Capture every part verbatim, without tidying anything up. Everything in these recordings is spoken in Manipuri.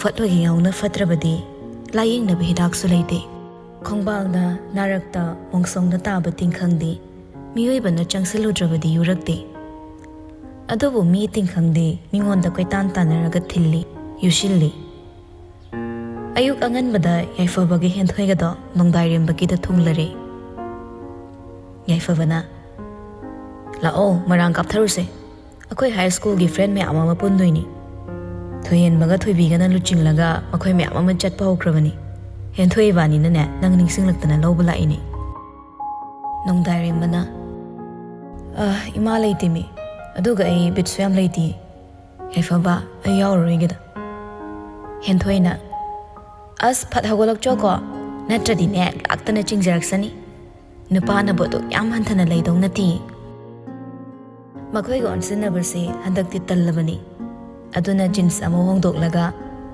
ꯐꯠꯂꯣꯏꯒ ꯌꯥꯎꯅ ꯐꯠꯇ꯭ꯔꯕꯗꯤ ꯂꯥꯏꯌꯦꯡꯅꯕ ꯍꯤꯗꯥꯛꯁꯨ ꯂꯩꯇꯦ꯫ ꯈꯣꯡꯕꯥꯜꯗ, ꯅꯥꯔꯛꯇ, ꯃꯣꯡꯁꯣꯡꯗ ꯇꯥꯕ ꯇꯤꯡꯈꯪꯗꯤ ꯃꯤꯑꯣꯏꯕꯅ ꯆꯪꯁꯤꯜꯂꯨꯗ꯭ꯔꯕꯗꯤ ꯌꯨꯔꯛꯇꯦ꯫ ꯑꯗꯨꯕꯨ ꯃꯤ ꯇꯤꯡꯈꯪꯗꯤ ꯃꯤꯉꯣꯟꯗ ꯀꯣꯏꯇꯥꯟ ꯇꯥꯟꯅꯔꯒ ꯊꯤꯜꯂꯤ, ꯌꯨꯁꯤꯜꯂꯤ꯫ ꯑꯌꯨꯛ ꯑꯉꯟꯕꯗ ꯌꯥꯏꯐꯕꯒ ꯍꯦꯟꯊꯣꯏꯒꯗꯣ ꯅꯣꯡꯗꯥꯏꯔꯦꯝꯕꯒꯤꯗ ꯊꯨꯡꯂꯔꯦ꯫ ꯌꯥꯏꯐꯕꯅ, "ꯂꯥꯛꯑꯣ, ꯃꯔꯥꯡ ꯀꯥꯞꯊꯔꯨꯁꯦ꯫ ꯑꯩꯈꯣꯏ ꯍꯥꯏ ꯁ꯭ꯀꯨꯜꯒꯤ ꯐ꯭ꯔꯦꯟ ꯃꯌꯥꯝ ꯑꯃ ꯄꯨꯟꯗꯣꯏꯅꯤ꯫ ꯊꯣꯏꯍꯦꯟꯕꯒ ꯊꯣꯏꯕꯤꯒꯅ ꯂꯨꯆꯤꯡꯂꯒ ꯃꯈꯣꯏ ꯃꯌꯥꯝ ꯑꯃ ꯆꯠꯄ ꯍꯧꯈ꯭ꯔꯕꯅꯤ꯫ ꯍꯦꯟꯊꯣꯏ ꯏꯕꯥꯅꯤꯅꯅꯦ ꯅꯪ ꯅꯤꯡꯁꯤꯡꯂꯛꯇꯅ ꯂꯧꯕ ꯂꯥꯛꯏꯅꯤ꯫" ꯅꯣꯡꯗꯥꯏꯔꯦꯝꯕꯅ, "ꯑ, ꯏꯃꯥ ꯂꯩꯇꯦꯃꯤ, ꯑꯗꯨꯒ ꯑꯩ ꯕꯤꯠꯁꯨ ꯌꯥꯝ ꯂꯩꯇꯦ꯫" ꯌꯥꯏꯐꯕ, "ꯑꯩ ꯌꯥꯎꯔꯔꯣꯏꯒꯦꯗ꯫" ꯍꯦꯟꯊꯣꯏꯅ, "ꯑꯁ, ꯐꯠ ꯍꯧꯒꯠꯂꯛꯆꯣꯀꯣ, ꯅꯠꯇ꯭ꯔꯗꯤꯅꯦ ꯂꯥꯛꯇꯅ ꯆꯤꯡꯖꯔꯛꯁꯅꯤ꯫ ꯅꯨꯄꯥꯅꯕꯨ ꯑꯗꯨꯛ ꯌꯥꯝ ꯍꯟꯊꯅ ꯂꯩꯗꯧ ꯅꯠꯇꯦ꯫" ꯃꯈꯣꯏꯒ ꯑꯣꯟꯁꯤꯟꯅꯕꯁꯦ ꯍꯟꯗꯛꯇꯤ ꯇꯜꯂꯕꯅꯤ꯫ ꯑꯗꯨꯅ ꯖꯤꯟꯁ ꯑꯃ ꯍꯣꯡꯗꯣꯛꯂꯒ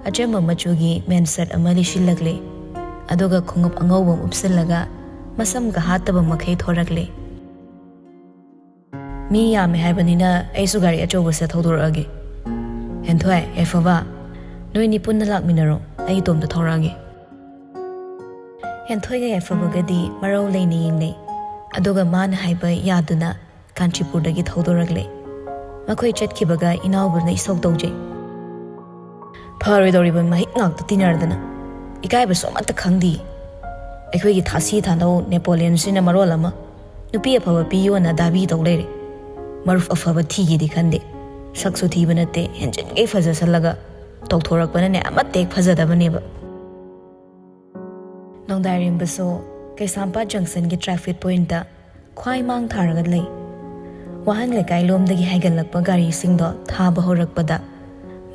ꯑꯆꯝꯕ ꯃꯆꯨꯒꯤ ꯃꯦꯟ ꯁꯔꯠ ꯑꯃ ꯂꯤꯠꯁꯤꯜꯂꯛꯂꯦ꯫ ꯑꯗꯨꯒ ꯈꯣꯡꯎꯞ ꯑꯉꯧꯕ ꯑꯃ ꯎꯞꯁꯤꯜꯂꯒ ꯃꯁꯝꯒ ꯍꯥꯠꯇꯕ ꯃꯈꯩ ꯊꯣꯔꯛꯂꯦ꯫ "ꯃꯤ ꯌꯥꯝꯃꯦ ꯍꯥꯏꯕꯅꯤꯅ ꯑꯩꯁꯨ ꯒꯥꯔꯤ ꯑꯆꯧꯕꯁꯦ ꯊꯧꯗꯣꯔꯛꯑꯒꯦ꯫" "ꯍꯦꯟꯊꯣꯏ, ꯌꯥꯏꯐꯕ, ꯅꯣꯏꯅꯤ ꯄꯨꯟꯅ ꯂꯥꯛꯃꯤꯟꯅꯔꯣ, ꯑꯩ ꯏꯇꯣꯝꯇ ꯊꯧꯔꯛꯑꯒꯦ꯫" ꯍꯦꯟꯊꯣꯏꯒ ꯌꯥꯏꯐꯕꯒꯗꯤ ꯃꯔꯧ ꯂꯩꯅ ꯌꯦꯡꯅꯩ꯫ ꯑꯗꯨꯒ ꯃꯥꯅ ꯍꯥꯏꯕ ꯌꯥꯗꯨꯅ ꯀꯥꯟꯆꯤꯄꯨꯔꯗꯒꯤ ꯊꯧꯗꯣꯔꯛꯂꯦ꯫ ꯃꯈꯣꯏ ꯆꯠꯈꯤꯕꯒ ꯏꯅꯥꯎꯕꯅ ꯏꯁꯧ ꯇꯧꯖꯩ꯫ "ꯐꯔꯣꯏꯗꯧꯔꯤꯕ ꯃꯍꯤꯛ ꯉꯥꯛꯇ ꯇꯤꯟꯅꯔꯗꯅ ꯏꯀꯥꯏꯕꯁꯨ ꯑꯃꯠꯇ ꯈꯪꯗꯦ꯫ ꯑꯩꯈꯣꯏꯒꯤ ꯊꯥꯁꯤ ꯊꯥꯅꯧ ꯅꯦꯄꯣꯂꯤꯌꯟꯁꯤꯅ ꯃꯔꯣꯜ ꯑꯃ ꯅꯨꯄꯤ ꯑꯐꯕ ꯄꯤꯌꯣꯅ ꯗꯥꯕꯤ ꯇꯧ ꯂꯩꯔꯦ꯫ ꯃꯔꯨꯞ ꯑꯐꯕ ꯊꯤꯒꯦꯗꯤ ꯈꯟꯗꯦ꯫ ꯁꯛꯁꯨ ꯊꯤꯕ ꯅꯠꯇꯦ, ꯍꯦꯟꯖꯤꯟꯈꯩ ꯐꯖꯁꯜꯂꯒ ꯇꯧꯊꯣꯔꯛꯄꯅꯅꯦ ꯑꯃꯠꯇ ꯍꯦꯛ ꯐꯖꯗꯕꯅꯦꯕ꯫" ꯅꯣꯡꯗꯥꯏꯔꯦꯝꯕꯁꯨ ꯀꯩꯁꯥꯝꯄꯥꯠ ꯖꯪꯁꯟꯒꯤ ꯇ꯭ꯔꯥꯐꯤꯛ ꯄꯣꯏꯟꯠꯇ ꯈ꯭ꯋꯥꯏ ꯃꯥꯡ ꯊꯥꯔꯒ ꯂꯩ꯫ ꯋꯥꯍꯪ ꯂꯩꯀꯥꯏ ꯂꯣꯝꯗꯒꯤ ꯍꯥꯏꯒꯠꯂꯛꯄ ꯒꯥꯔꯤꯁꯤꯡꯗꯣ ꯊꯥꯕ ꯍꯧꯔꯛꯄꯗ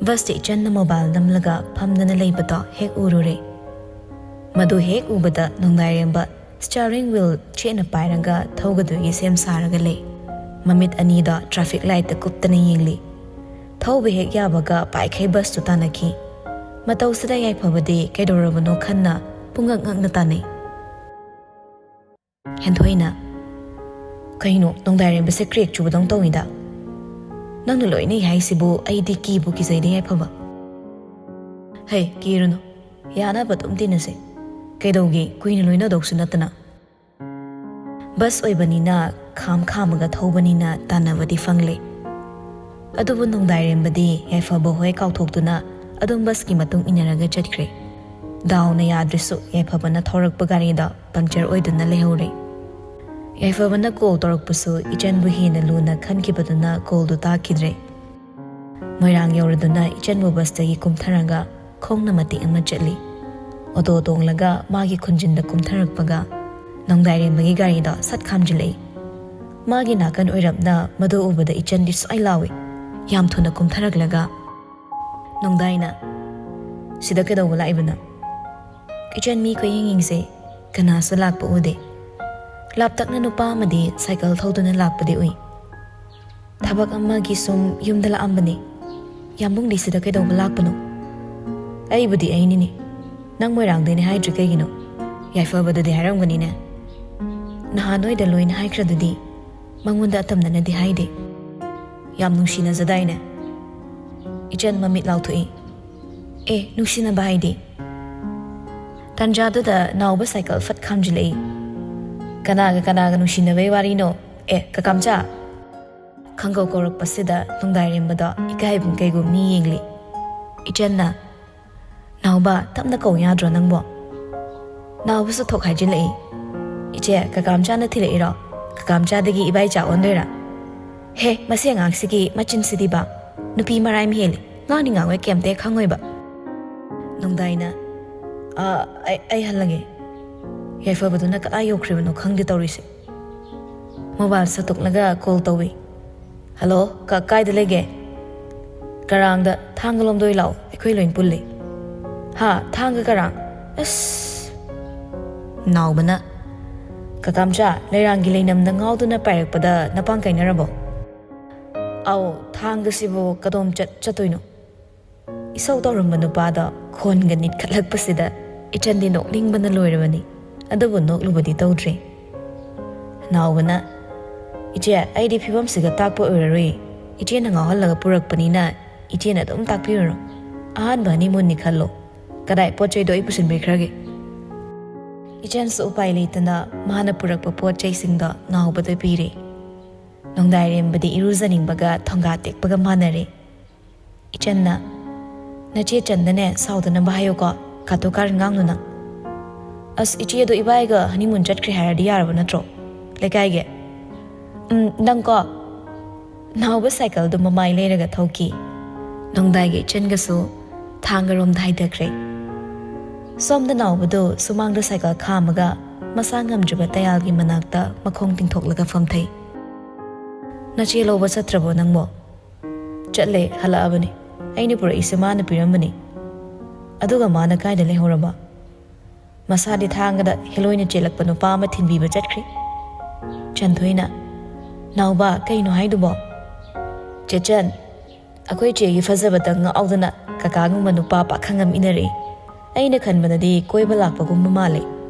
ꯕꯁꯇ ꯏꯆꯟꯅ ꯃꯣꯕꯥꯏꯜ ꯅꯝꯂꯒ ꯐꯝꯗꯅ ꯂꯩꯕꯗꯣ ꯍꯦꯛ ꯎꯔꯨꯔꯦ꯫ ꯃꯗꯨ ꯍꯦꯛ ꯎꯕꯗ ꯅꯣꯡꯗꯥꯏꯔꯦꯝꯕ ꯁ꯭ꯇꯤꯌꯥꯔꯤꯡ ꯋꯤꯜ ꯆꯦꯠꯅ ꯄꯥꯏꯔꯒ ꯊꯧꯒꯗꯣꯏꯒꯤ ꯁꯦꯝ ꯁꯥꯔꯒ ꯂꯩ꯫ ꯃꯃꯤꯠ ꯑꯅꯤꯗꯣ ꯇ꯭ꯔꯥꯐꯤꯛ ꯂꯥꯏꯠꯇ ꯀꯨꯞꯇꯅ ꯌꯦꯡꯂꯤ꯫ ꯊꯧꯕ ꯍꯦꯛ ꯌꯥꯕꯒ ꯄꯥꯏꯈꯩ ꯕꯁꯇꯨ ꯇꯥꯟꯅꯈꯤ꯫ ꯃꯇꯧꯁꯤꯗ ꯌꯥꯏꯐꯕꯗꯤ ꯀꯩꯗꯧꯔꯕꯅꯣ ꯈꯟꯅ ꯄꯨꯡꯉꯛ ꯉꯛꯅ ꯇꯥꯟꯅꯩ꯫ ꯍꯦꯟꯊꯣꯏꯅ, "ꯀꯩꯅꯣ, ꯅꯣꯡꯗꯥꯏꯔꯦꯝꯕꯁꯦ ꯀ꯭ꯔꯦꯛ ꯆꯨꯕꯗꯧ ꯇꯧꯏꯗ꯫ ꯅꯪꯅ ꯂꯣꯏꯅ ꯍꯥꯏꯁꯤꯕꯨ ꯑꯩꯗꯤ ꯀꯤꯕꯨ ꯀꯤꯖꯩꯗ ꯌꯥꯏꯐꯕ꯫" "ꯍꯩ, ꯀꯤꯔꯨꯅꯨ, ꯌꯥꯅꯕ ꯑꯗꯨꯝ ꯇꯤꯟꯅꯁꯦ꯫ ꯀꯩꯗꯧꯒꯦ, ꯀꯨꯏꯅ ꯂꯣꯏꯅꯗꯧꯁꯨ ꯅꯠꯇꯅ"꯫ ꯕꯁ ꯑꯣꯏꯕꯅꯤꯅ ꯈꯥꯝ ꯈꯥꯝꯃꯒ ꯊꯧꯕꯅꯤꯅ ꯇꯥꯟꯅꯕꯗꯤ ꯐꯪꯂꯦ꯫ ꯑꯗꯨꯕꯨ ꯅꯣꯡꯗꯥꯏꯔꯦꯝꯕꯗꯤ ꯌꯥꯏꯐꯕ ꯍꯣꯏ ꯀꯥꯎꯊꯣꯛꯇꯨꯅ ꯑꯗꯨꯝ ꯕꯁꯀꯤ ꯃꯇꯨꯡ ꯏꯟꯅꯔꯒ ꯆꯠꯈ꯭ꯔꯦ꯫ ꯗꯥꯎꯅ ꯌꯥꯗ꯭ꯔꯁꯨ ꯌꯥꯏꯐꯕꯅ ꯊꯧꯔꯛꯄ ꯒꯥꯔꯤꯗꯣ ꯄꯪꯆꯔ ꯑꯣꯏꯗꯨꯅ ꯂꯩꯍꯧꯔꯦ꯫ ꯌꯥꯏꯐꯕꯅ ꯀꯣꯜ ꯇꯧꯔꯛꯄꯁꯨ ꯏꯆꯟꯕꯨ ꯍꯦꯟꯅ ꯂꯨꯅ ꯈꯟꯈꯤꯕꯗꯨꯅ ꯀꯣꯜꯗꯨ ꯇꯥꯈꯤꯗ꯭ꯔꯦ꯫ ꯃꯣꯏꯔꯥꯡ ꯌꯧꯔꯗꯨꯅ ꯏꯆꯟꯕꯨ ꯕꯁꯇꯒꯤ ꯀꯨꯝꯊꯔꯒ ꯈꯣꯡꯅ ꯃꯇꯦꯛ ꯑꯃ ꯆꯠꯂꯤ꯫ ꯑꯣꯇꯣ ꯇꯣꯡꯂꯒ ꯃꯥꯒꯤ ꯈꯨꯟꯖꯤꯟꯗ ꯀꯨꯝꯊꯔꯛꯄꯒ ꯅꯣꯡꯗꯥꯏꯔꯦꯝꯕꯒꯤ ꯒꯥꯔꯤꯗꯣ ꯁꯠ ꯈꯥꯝꯖꯤꯜꯂꯛꯏ꯫ ꯃꯥꯒꯤ ꯅꯥꯀꯟ ꯑꯣꯏꯔꯞꯅ ꯃꯗꯨ ꯎꯕꯗ ꯏꯆꯟꯗꯤ ꯁ꯭ꯋꯥꯏ ꯂꯥꯎꯏ꯫ ꯌꯥꯝ ꯊꯨꯅ ꯀꯨꯝꯊꯔꯛꯂꯒ ꯅꯣꯡꯗꯥꯏꯅ, "ꯁꯤꯗ ꯀꯩꯗꯧꯕ ꯂꯥꯛꯏꯕꯅꯣ?" ꯏꯆꯟ ꯃꯤ ꯈꯨꯌꯦꯡ ꯌꯦꯡꯁꯦ, ꯀꯅꯥꯁꯨ ꯂꯥꯛꯄ ꯎꯗꯦ꯫ ꯂꯥꯞꯇꯛꯅ ꯅꯨꯄꯥ ꯑꯃꯗꯤ ꯁꯥꯏꯀꯜ ꯊꯧꯗꯨꯅ ꯂꯥꯛꯄꯗꯤ ꯎꯏ꯫ "ꯊꯕꯛ ꯑꯃꯒꯤ ꯁꯨꯝ ꯌꯨꯝꯗ ꯂꯥꯛꯑꯝꯕꯅꯦ꯫ ꯌꯥꯝꯕꯨꯡꯗꯤ ꯁꯤꯗ ꯀꯩꯗꯧꯕ ꯂꯥꯛꯄꯅꯣ?" "ꯑꯩꯕꯨꯗꯤ ꯑꯩꯅꯤꯅꯦ꯫ ꯅꯪ ꯃꯣꯏꯔꯥꯡꯗꯩꯅꯦ ꯍꯥꯏꯗ꯭ꯔꯤ ꯀꯩꯒꯤꯅꯣ? ꯌꯥꯏꯐꯕꯗꯗꯤ ꯍꯥꯏꯔꯝꯒꯅꯤꯅꯦ?" "ꯅꯍꯥꯟ ꯅꯣꯏꯗ ꯂꯣꯏꯅ ꯍꯥꯏꯈ꯭ꯔꯗꯨꯗꯤ, ꯃꯉꯣꯟꯗ ꯑꯇꯝꯅꯅꯗꯤ ꯍꯥꯏꯗꯦ"꯫ "ꯌꯥꯝ ꯅꯨꯡꯁꯤꯅꯖꯗꯥꯏꯅꯦ?" ꯏꯆꯟ ꯃꯃꯤꯠ ꯂꯥꯎꯊꯣꯛꯏ꯫ "ꯑꯦ, ꯅꯨꯡꯁꯤꯅꯕ ꯍꯥꯏꯗꯤ?" ꯇꯟꯖꯥꯗꯨꯗ ꯅꯥꯎꯕ ꯁꯥꯏꯀꯜ ꯐꯠ ꯈꯥꯝꯖꯤꯜꯂꯛꯏ꯫ "ꯀꯅꯥꯒ ꯀꯅꯥꯒ ꯅꯨꯡꯁꯤꯅꯕꯩ ꯋꯥꯔꯤꯅꯣ? ꯑꯦ, ꯀꯀꯥꯝꯆꯥ!" ꯈꯪꯀꯧ ꯀꯧꯔꯛꯄꯁꯤꯗ ꯅꯣꯡꯗꯥꯏꯔꯦꯝꯕꯗꯣ ꯏꯀꯥꯏꯕꯨꯝ ꯀꯩꯒꯨꯝ ꯃꯤ ꯌꯦꯡꯂꯤ꯫ ꯏꯆꯟꯅ, "ꯅꯥꯎꯕ, ꯇꯞꯅ ꯀꯧ ꯌꯥꯗ꯭ꯔꯣ ꯅꯪꯕꯣ?" ꯅꯥꯎꯕꯁꯨ ꯊꯣꯛ ꯍꯥꯏꯖꯤꯜꯂꯛꯏ꯫ "ꯏꯆꯦ, ꯀꯀꯥꯝꯆꯥꯅ ꯊꯤꯜꯂꯛꯏꯔꯣ? ꯀꯀꯥꯝꯆꯥꯗꯒꯤ ꯏꯕꯥꯏ ꯆꯥ ꯑꯣꯟꯗꯣꯏꯔꯥ? ꯍꯦ, ꯃꯁꯤ ꯑꯉꯥꯡꯁꯤꯒꯤ ꯃꯆꯤꯟꯁꯤꯗꯤꯕ, ꯅꯨꯄꯤ ꯃꯔꯥꯏ ꯍꯦꯜꯂꯤ, ꯉꯥꯡꯅꯤ ꯉꯥꯡꯉꯣꯏ ꯀꯩꯝꯇ ꯍꯦꯛ ꯈꯪꯉꯣꯏꯕ"꯫ ꯅꯣꯡꯗꯥꯏꯅ, "ꯑꯥ, ꯑꯩ, ꯑꯩ ꯍꯜꯂꯒꯦ"꯫ ꯌꯥꯏꯐꯕꯗꯨꯅ ꯀꯗꯥꯏ ꯌꯧꯈ꯭ꯔꯤꯕꯅꯣ ꯈꯪꯗꯦ ꯇꯧꯔꯤꯁꯦ꯫ ꯃꯣꯕꯥꯏꯜ ꯁꯠꯇꯣꯛꯂꯒ ꯀꯣꯜ ꯇꯧꯏ꯫ "ꯍꯜꯂꯣ, ꯀ-, ꯀꯥꯏꯗ ꯂꯩꯒꯦ?" "ꯀꯔꯥꯡꯗ, ꯊꯥꯡꯒ ꯂꯣꯝꯗ ꯑꯣꯏ ꯂꯥꯛꯑꯣ, ꯑꯩꯈꯣꯏ ꯂꯣꯏ ꯄꯨꯜꯂꯤ"꯫ "ꯍꯥ, ꯊꯥꯡꯒ ꯀꯔꯥꯡ? ꯑꯁ!" ꯅꯥꯎꯕꯅ, "ꯀꯀꯥꯝꯆꯥ, ꯂꯩꯔꯥꯡꯒꯤ ꯂꯩꯅꯝꯗ ꯉꯥꯎꯗꯨꯅ ꯄꯥꯏꯔꯛꯄꯗ ꯅꯄꯥꯡ ꯀꯥꯏꯅꯔꯕꯣ?" "ꯑꯧ, ꯊꯥꯡꯒꯁꯤꯕꯨ ꯀꯗꯣꯝ ꯆꯠ-, ꯆꯠꯇꯣꯏꯅꯣ?" ꯏꯁꯧ ꯇꯧꯔꯝꯕ ꯅꯨꯄꯥꯗꯣ ꯈꯣꯟꯒ ꯅꯤꯠꯈꯠꯂꯛꯄꯁꯤꯗ ꯏꯆꯟꯗꯤ ꯅꯣꯛꯅꯤꯡꯕꯅ ꯂꯣꯏꯔꯕꯅꯤ꯫ ꯑꯗꯨꯕꯨ ꯅꯣꯛꯂꯨꯕꯗꯤ ꯇꯧꯗ꯭ꯔꯦ꯫ ꯅꯥꯎꯕꯅ, "ꯏꯆꯦ, ꯑꯩꯗꯤ ꯐꯤꯕꯝꯁꯤꯒ ꯇꯥꯛꯄ ꯑꯣꯏꯔꯔꯣꯏ꯫ ꯏꯆꯦꯅ ꯉꯥꯎꯍꯜꯂꯒ ꯄꯨꯔꯛꯄꯅꯤꯅ ꯏꯆꯦꯅ ꯑꯗꯨꯝ ꯇꯥꯛꯄꯤꯔꯨꯔꯣ"꯫ ꯑꯍꯥꯟꯕ ꯍꯅꯤꯃꯨꯟꯅꯤ ꯈꯜꯂꯣ꯫ ꯀꯗꯥꯏ ꯄꯣꯠ ꯆꯩꯗꯣ ꯑꯩ ꯄꯨꯁꯤꯟꯕꯤꯈ꯭ꯔꯒꯦ?" ꯏꯆꯟꯁꯨ ꯎꯄꯥꯏ ꯂꯩꯇꯅ ꯃꯥꯅ ꯄꯨꯔꯛꯄ ꯄꯣꯠ ꯆꯩꯁꯤꯡꯗꯣ ꯅꯥꯎꯕꯗ ꯄꯤꯔꯦ꯫ ꯅꯣꯡꯗꯥꯏꯔꯦꯝꯕꯗꯤ ꯏꯔꯨꯖꯅꯤꯡꯕꯒ ꯊꯣꯡꯒꯥ ꯇꯦꯛꯄꯒ ꯃꯥꯟꯅꯔꯦ꯫ ꯏꯆꯟꯅ, "ꯅꯆꯦ ꯆꯟꯗꯅꯦ ꯁꯥꯎꯗꯅꯕ ꯍꯥꯏꯌꯨꯀꯣ, ꯀꯥꯇꯨ ꯀꯥꯔꯟ ꯉꯥꯡꯅꯨ ꯅꯪ꯫" "ꯑꯁ, ꯏꯆꯦꯗꯣ ꯏꯕꯥꯏꯒ ꯍꯅꯤꯃꯨꯟ ꯆꯠꯈ꯭ꯔꯦ ꯍꯥꯏꯔꯗꯤ ꯌꯥꯔꯕ ꯅꯠꯇ꯭ꯔꯣ? ꯂꯩꯀꯥꯏꯒꯤ꯫ ꯎꯝ, ꯅꯪꯀꯣ꯫" ꯅꯥꯎꯕ ꯁꯥꯏꯀꯜꯗꯨ ꯃꯃꯥꯏ ꯂꯩꯔꯒ ꯊꯧꯈꯤ꯫ ꯅꯣꯡꯗꯥꯏꯒ ꯏꯆꯟꯒꯁꯨ ꯊꯥꯡꯒꯔꯣꯝꯗ ꯍꯥꯏꯊꯈ꯭ꯔꯦ꯫ ꯁꯣꯝꯗ ꯅꯥꯎꯕꯗꯨ ꯁꯨꯃꯥꯡꯗ ꯁꯥꯏꯀꯜ ꯈꯥꯝꯃꯒ ꯃꯁꯥ ꯉꯝꯗ꯭ꯔꯕ ꯇꯌꯥꯜꯒꯤ ꯃꯅꯥꯛꯇ ꯃꯈꯣꯡ ꯇꯤꯡꯊꯣꯛꯂꯒ ꯐꯝꯊꯩ꯫ "ꯅꯆꯦ ꯂꯧꯕ ꯆꯠꯇ꯭ꯔꯕꯣ ꯅꯪꯕꯣ?" "ꯆꯠꯂꯦ, ꯍꯜꯂꯛꯑꯕꯅꯤ꯫ ꯑꯩꯅ ꯄꯨꯔꯛꯏꯁꯦ ꯃꯥꯅ ꯄꯤꯔꯝꯕꯅꯤ꯫" "ꯑꯗꯨꯒ ꯃꯥꯅ ꯀꯥꯏꯗ ꯂꯩꯍꯧꯔꯕ?" "ꯃꯁꯥꯗꯤ ꯊꯥꯡꯒꯗ ꯍꯦꯂꯣꯏꯅ ꯆꯦꯜꯂꯛꯄ ꯅꯨꯄꯥ ꯑꯃ ꯊꯤꯟꯕꯤꯕ ꯆꯠꯈ꯭ꯔꯦ꯫" ꯆꯟꯊꯣꯏꯅ, "ꯅꯥꯎꯕ, ꯀꯩꯅꯣ ꯍꯥꯏꯗꯨꯕꯣ?" "ꯆꯦꯆꯟ, ꯑꯩꯈꯣꯏ ꯆꯦꯒꯤ ꯐꯖꯕꯗ ꯉꯥꯎꯗꯅ ꯀꯀꯥꯒꯨꯝꯕ ꯅꯨꯄꯥ ꯄꯥꯈꯪ ꯑꯃ ꯏꯟꯅꯔꯛꯏ꯫ ꯑꯩꯅ ꯈꯟꯕꯗꯗꯤ ꯀꯣꯏꯕ ꯂꯥꯛꯄꯒꯨꯝꯕ ꯃꯥꯜꯂꯦ꯫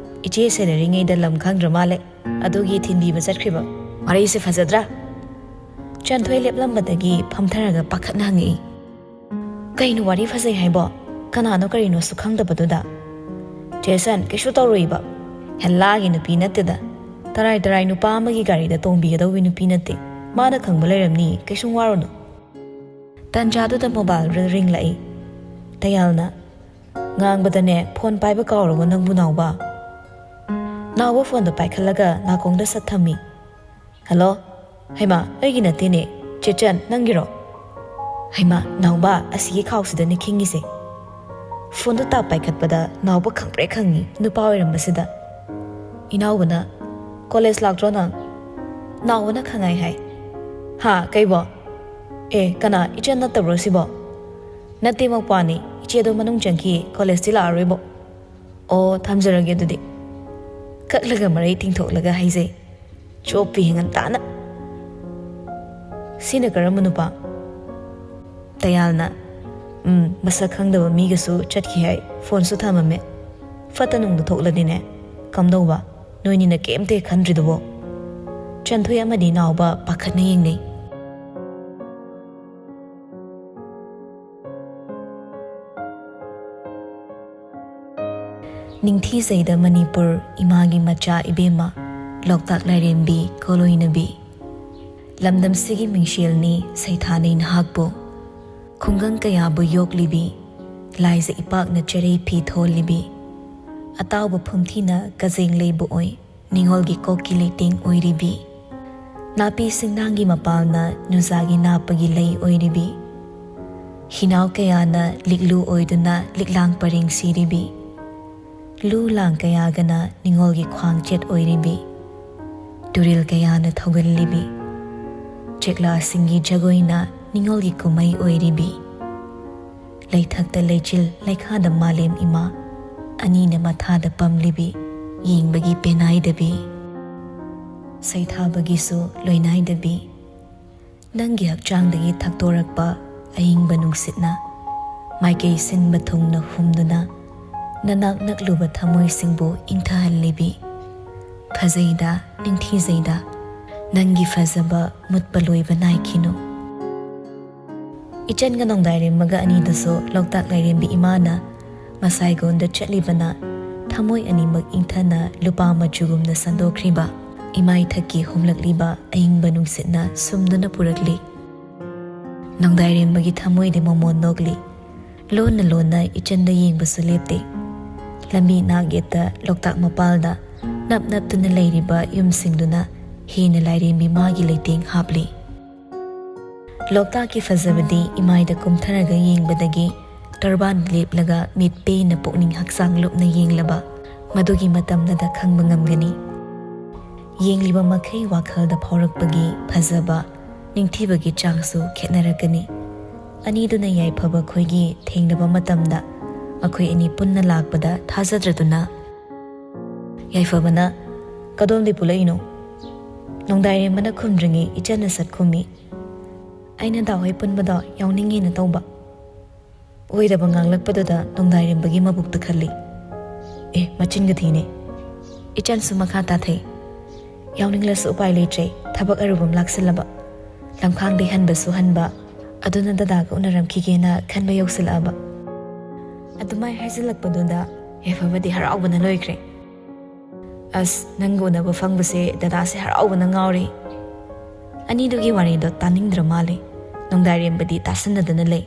ꯏꯆꯦ ꯁꯦꯟꯅꯔꯤꯉꯩꯗ ꯂꯝ ꯈꯪꯗ꯭ꯔ ꯃꯥꯜꯂꯦ꯫ ꯑꯗꯨꯒꯤ ꯊꯤꯟꯕꯤꯕ ꯆꯠꯈ꯭ꯔꯤꯕ꯫ ꯋꯥꯔꯤꯁꯦ ꯐꯖꯗ꯭ꯔꯥ?" ꯆꯟꯊꯣꯏ ꯂꯦꯞꯂꯝꯕꯗꯒꯤ ꯐꯝꯊꯔꯒ ꯄꯥꯈꯠꯅ ꯍꯪꯉꯛꯏ꯫ "ꯀꯩꯅꯣ ꯋꯥꯔꯤ ꯐꯖꯩ ꯍꯥꯏꯕꯣ? ꯀꯅꯥꯅꯣ ꯀꯔꯤꯅꯣꯁꯨ ꯈꯪꯗꯕꯗꯨꯗ?" "ꯆꯦꯁꯟ, ꯀꯩꯁꯨ ꯇꯧꯔꯣꯏꯕ꯫ ꯍꯦꯜꯂꯥꯒꯤ ꯅꯨꯄꯤ ꯅꯠꯇꯦꯗ꯫ ꯇꯔꯥꯏ ꯇꯔꯥꯏ ꯅꯨꯄꯥ ꯑꯃꯒꯤ ꯒꯥꯔꯤꯗ ꯇꯣꯡꯕꯤꯒꯗꯧꯕꯤ ꯅꯨꯄꯤ ꯅꯠꯇꯦ꯫ ꯃꯥꯅ ꯈꯪꯕ ꯂꯩꯔꯝꯅꯤ, ꯀꯩꯁꯨꯝ ꯋꯥꯔꯨꯅꯨ꯫" ꯇꯟꯖꯥꯗꯨꯗ ꯃꯣꯕꯥꯏꯜ ꯔꯤꯡꯂꯛꯏ꯫ ꯇꯌꯥꯜꯅ, "ꯉꯥꯡꯕꯗꯅꯦ ꯐꯣꯟ ꯄꯥꯏꯕ ꯀꯥꯎꯔꯕꯣ ꯅꯪꯕꯨ ꯅꯥꯎꯕ?" ꯅꯥꯎꯕ ꯐꯣꯟꯗꯣ ꯄꯥꯏꯈꯠꯂꯒ ꯅꯥꯀꯣꯡꯗ ꯁꯠ ꯊꯝꯃꯤ꯫ "ꯍꯜꯂꯣ꯫ ꯍꯩꯃꯥ, ꯑꯩꯒꯤ ꯅꯠꯇꯦꯅꯦ꯫ ꯆꯦꯆꯟ, ꯅꯪꯒꯤꯔꯣ? ꯍꯩꯃꯥ, ꯅꯥꯎꯕ, ꯑꯁꯤꯒꯤ ꯈꯥꯎꯁꯤꯗꯅꯦ ꯈꯤꯡꯉꯤꯁꯦ꯫" ꯐꯣꯟꯗꯣ ꯇꯥꯞ ꯄꯥꯏꯈꯠꯄꯗ ꯅꯥꯎꯕ ꯈꯪꯄ꯭ꯔꯦꯛ ꯈꯪꯉꯤ ꯅꯨꯄꯥ ꯑꯣꯏꯔꯝꯕꯁꯤꯗ꯫ ꯏꯅꯥꯎꯕꯅ, "ꯀꯣꯂꯦꯖ ꯂꯥꯛꯇ꯭ꯔꯣ ꯅꯪ?" ꯅꯥꯎꯕꯅ ꯈꯪꯉꯥꯏ ꯍꯥꯏ꯫ "ꯍꯥ, ꯀꯩꯕꯣ? ꯑꯦ, ꯀꯅꯥ, ꯏꯆꯟ ꯅꯠꯇꯕ꯭ꯔꯣ ꯁꯤꯕꯣ?" "ꯅꯠꯇꯦ ꯃꯧꯄ꯭ꯋꯥꯅꯤ, ꯏꯆꯦꯗꯣ ꯃꯅꯨꯡ ꯆꯪꯈꯤ, ꯀꯣꯂꯦꯖꯇꯤ ꯂꯥꯛꯑꯔꯣꯏꯕꯣ꯫" "ꯑꯣ, ꯊꯝꯖꯔꯒꯦ ꯑꯗꯨꯗꯤ꯫" ꯀꯛꯂꯒ ꯃꯔꯩ ꯇꯤꯡꯊꯣꯛꯂꯒ ꯍꯥꯏꯖꯩ꯫ "ꯆꯣꯞꯄꯤ ꯉꯟꯇꯥꯅ꯫" "ꯁꯤꯅ ꯀꯔꯝꯕ ꯅꯨꯄꯥ?" ꯇꯌꯥꯜꯅ, "ꯎꯝ, ꯃꯁꯛ ꯈꯪꯗꯕ ꯃꯤꯒꯁꯨ ꯆꯠꯈꯤ ꯍꯥꯏ, ꯐꯣꯟꯁꯨ ꯊꯝꯃꯝꯃꯦ꯫ ꯐꯠꯇ ꯅꯨꯡꯗ ꯊꯣꯛꯂꯗꯤꯅꯦ, ꯀꯝꯗꯧꯕ? ꯅꯣꯏꯅꯤꯅ ꯀꯩꯝꯇ ꯍꯦꯛ ꯈꯟꯗ꯭ꯔꯤꯗꯨꯕꯣ?" ꯆꯟꯊꯣꯏ ꯑꯃꯗꯤ ꯅꯥꯎꯕ ꯄꯥꯈꯠꯅ ꯌꯦꯡꯅꯩ꯫ ꯅꯤꯡꯊꯤꯖꯩꯗ ꯃꯅꯤꯄꯨꯔ ꯏꯃꯥꯒꯤ ꯃꯆꯥ ꯏꯕꯦꯝꯃ, ꯂꯣꯛꯇꯥꯛ ꯂꯥꯏꯔꯦꯝꯕꯤ ꯀꯣꯂꯣꯏꯅꯕꯤ꯫ ꯂꯝꯗꯝꯁꯤꯒꯤ ꯃꯤꯡꯁꯦꯜꯅꯤ ꯁꯩꯊꯥꯅꯩ ꯅꯍꯥꯛꯄꯨ꯫ ꯈꯨꯡꯒꯪ ꯀꯌꯥꯕꯨ ꯌꯣꯛꯂꯤꯕꯤ, ꯂꯥꯏꯖ ꯏꯄꯥꯛꯅ ꯆꯦꯔꯩ ꯐꯤ ꯊꯣꯜꯂꯤꯕꯤ꯫ ꯑꯇꯥꯎꯕ ꯐꯨꯝꯊꯤꯅ ꯀꯖꯦꯡ ꯂꯩꯕꯨ ꯑꯣꯏ, ꯅꯤꯉꯣꯜꯒꯤ ꯀꯣꯛꯀꯤ ꯂꯩꯇꯦꯡ ꯑꯣꯏꯔꯤꯕꯤ꯫ ꯅꯥꯄꯤ ꯁꯤꯡꯅꯥꯡꯒꯤ ꯃꯄꯥꯜꯅ ꯅꯨꯡꯖꯥꯒꯤ ꯅꯥꯞꯄꯒꯤ ꯂꯩ ꯑꯣꯏꯔꯤꯕꯤ꯫ ꯍꯤꯅꯥꯎ ꯀꯌꯥꯅ ꯂꯤꯛꯂꯨ ꯑꯣꯏꯗꯨꯅ ꯂꯤꯛꯂꯥꯡ ꯄꯔꯦꯡ ꯁꯤꯔꯤꯕꯤ꯫ ꯂꯨ ꯂꯥꯡ ꯀꯌꯥꯒꯅ ꯅꯤꯉꯣꯜꯒꯤ ꯈ꯭ꯋꯥꯡꯆꯦꯠ ꯑꯣꯏꯔꯤꯕꯤ꯫ ꯇꯨꯔꯦꯜ ꯀꯌꯥꯅ ꯊꯧꯒꯜꯂꯤꯕꯤ꯫ ꯆꯦꯛꯂꯥꯁꯤꯡꯒꯤ ꯖꯒꯣꯏꯅ ꯅꯤꯉꯣꯜꯒꯤ ꯀꯨꯝꯍꯩ ꯑꯣꯏꯔꯤꯕꯤ꯫ ꯂꯩꯊꯛꯇ ꯂꯩꯆꯤꯜ, ꯂꯩꯈꯥꯗ ꯃꯥꯂꯦꯝ ꯏꯃꯥ, ꯑꯅꯤꯅ ꯃꯊꯥꯗ ꯄꯝꯂꯤꯕꯤ, ꯌꯦꯡꯕꯒꯤ ꯄꯦꯅꯥꯏꯗꯕꯤ꯫ ꯁꯩꯊꯥꯕꯒꯤꯁꯨ ꯂꯣꯏꯅꯥꯏꯗꯕꯤ꯫ ꯅꯪꯒꯤ ꯍꯛꯆꯥꯡꯗꯒꯤ ꯊꯛꯇꯣꯔꯛꯄ ꯑꯏꯪꯕ ꯅꯨꯡꯁꯤꯠꯅ ꯃꯥꯏꯀꯩ ꯁꯤꯟꯕ ꯊꯨꯡꯅ ꯍꯨꯝꯗꯨꯅ ꯅꯅꯥꯛ ꯅꯛꯂꯨꯕ ꯊꯃꯣꯏꯁꯤꯡꯕꯨ ꯏꯪꯊꯍꯜꯂꯤꯕꯤ꯫ ꯐꯖꯩꯗ, ꯅꯤꯡꯊꯤꯖꯩꯗ, ꯅꯪꯒꯤ ꯐꯖꯕ ꯃꯨꯠꯄ ꯂꯣꯏꯕ ꯅꯥꯏꯈꯤꯅꯨ꯫ ꯏꯆꯟꯒ ꯅꯣꯡꯗꯥꯏꯔꯦꯝꯃꯒ ꯑꯅꯤꯗꯨꯁꯨ ꯂꯣꯛꯇꯥꯛ ꯂꯥꯏꯔꯦꯝꯕꯤ ꯏꯃꯥꯅ ꯃꯁꯥꯏꯒꯣꯟꯗ ꯆꯠꯂꯤꯕꯅ ꯊꯃꯣꯏ ꯑꯅꯤꯃꯛ ꯏꯪꯊꯅ ꯂꯨꯄꯥ ꯃꯆꯨꯒꯨꯝꯅ ꯁꯟꯗꯣꯛꯈ꯭ꯔꯤꯕ ꯏꯃꯥꯏꯊꯛꯀꯤ ꯍꯨꯝꯂꯛꯂꯤꯕ ꯑꯏꯪꯕ ꯅꯨꯡꯁꯤꯠꯅ ꯁꯨꯝꯗꯨꯅ ꯄꯨꯔꯛꯂꯤ꯫ ꯅꯣꯡꯗꯥꯏꯔꯦꯝꯕꯒꯤ ꯊꯃꯣꯏꯗꯤ ꯃꯣꯃꯣꯟ ꯅꯣꯛꯂꯤ꯫ ꯂꯣꯟꯅ ꯂꯣꯟꯅ ꯏꯆꯟꯗ ꯌꯦꯡꯕꯁꯨ ꯂꯦꯞꯇꯦ꯫ ꯂꯝꯕꯤ ꯅꯥꯛ ꯌꯦꯠꯇ ꯂꯣꯛꯇꯥꯛ ꯃꯄꯥꯜꯗ ꯅꯞ ꯅꯞꯇꯨꯅ ꯂꯩꯔꯤꯕ ꯌꯨꯝꯁꯤꯡꯗꯨꯅ ꯍꯦꯟꯅ ꯂꯥꯏꯔꯦꯝꯕꯤ ꯃꯥꯒꯤ ꯂꯩꯇꯦꯡ ꯍꯥꯞꯂꯤ꯫ ꯂꯣꯛꯇꯥꯛꯀꯤ ꯐꯖꯕꯗꯤ ꯏꯃꯥꯏꯗ ꯀꯨꯝꯊꯔꯒ ꯌꯦꯡꯕꯗꯒꯤ ꯇꯣꯔꯕꯥꯟ ꯂꯦꯞꯂꯒ ꯃꯤꯠ ꯄꯦꯅ ꯄꯨꯛꯅꯤꯡ ꯍꯛꯆꯥꯡ ꯂꯨꯞꯅ ꯌꯦꯡꯂꯕ ꯃꯗꯨꯒꯤ ꯃꯇꯝꯗꯗ ꯈꯪꯕ ꯉꯝꯒꯅꯤ꯫ ꯌꯦꯡꯂꯤꯕ ꯃꯈꯩ ꯋꯥꯈꯜꯗ ꯐꯥꯎꯔꯛꯄꯒꯤ ꯐꯖꯕ, ꯅꯤꯡꯊꯤꯕꯒꯤ ꯆꯥꯡꯁꯨ ꯈꯦꯠꯅꯔꯛꯀꯅꯤ꯫ ꯑꯅꯤꯗꯨꯅ ꯌꯥꯏꯐꯕ ꯈꯣꯏꯒꯤ ꯊꯦꯡꯅꯕ ꯃꯇꯝꯗ ꯃꯈꯣꯏ ꯑꯅꯤ ꯄꯨꯟꯅ ꯂꯥꯛꯄꯗ ꯊꯥꯖꯗ꯭ꯔꯗꯨꯅ ꯌꯥꯏꯐꯕꯅ "ꯀꯗꯣꯝꯗꯤ ꯄꯨꯂꯛꯏꯅꯣ?" ꯅꯣꯡꯗꯥꯏꯔꯦꯝꯕꯅ ꯈꯨꯝꯗ꯭ꯔꯤꯉꯩ ꯏꯆꯟꯅ ꯁꯠ ꯈꯨꯝꯃꯤ꯫ "ꯑꯩꯅ ꯗꯥꯍꯣꯏ ꯄꯨꯟꯕꯗꯣ ꯌꯥꯎꯅꯤꯡꯉꯦꯅ ꯇꯧꯕ"꯫ ꯑꯣꯏꯗꯕ ꯉꯥꯡꯂꯛꯄꯗꯨꯗ ꯅꯣꯡꯗꯥꯏꯔꯦꯝꯕꯒꯤ ꯃꯕꯨꯛꯇ ꯈꯜꯂꯤ꯫ ꯑꯦ, ꯃꯆꯤꯟꯒ ꯊꯤꯅꯦ꯫ ꯏꯆꯟꯁꯨ ꯃꯈꯥ ꯇꯥꯊꯩ꯫ "ꯌꯥꯎꯅꯤꯡꯂꯁꯨ ꯎꯄꯥꯏ ꯂꯩꯇ꯭ꯔꯦ, ꯊꯕꯛ ꯑꯔꯨꯕ ꯑꯃ ꯂꯥꯛꯁꯤꯜꯂꯕ꯫ ꯂꯝꯈꯥꯡꯗꯩ ꯍꯟꯕꯁꯨ ꯍꯟꯕ, ꯑꯗꯨꯅ ꯗꯗꯥꯒ ꯎꯅꯔꯝꯈꯤꯒꯦꯅ ꯈꯟꯕ ꯌꯧꯁꯤꯜꯂꯛꯑꯕ"꯫ ꯑꯗꯨꯃꯥꯏ ꯍꯥꯏꯖꯤꯜꯂꯛꯄꯗꯨꯗ ꯌꯥꯏꯐꯕꯗꯤ ꯍꯔꯥꯎꯕꯅ ꯂꯣꯏꯈ꯭ꯔꯦ꯫ "ꯑꯁ, ꯅꯪꯒ ꯎꯅꯕ ꯐꯪꯕꯁꯦ ꯗꯗꯥꯁꯦ ꯍꯔꯥꯎꯕꯅ ꯉꯥꯎꯔꯦ"꯫ ꯑꯅꯤꯗꯨꯒꯤ ꯋꯥꯔꯤꯗꯣ ꯇꯥꯅꯤꯡꯗ꯭ꯔ ꯃꯥꯜꯂꯦ꯫ ꯅꯣꯡꯗꯥꯏꯔꯦꯝꯕꯗꯤ ꯇꯥꯁꯟꯅꯗꯅ ꯂꯩ꯫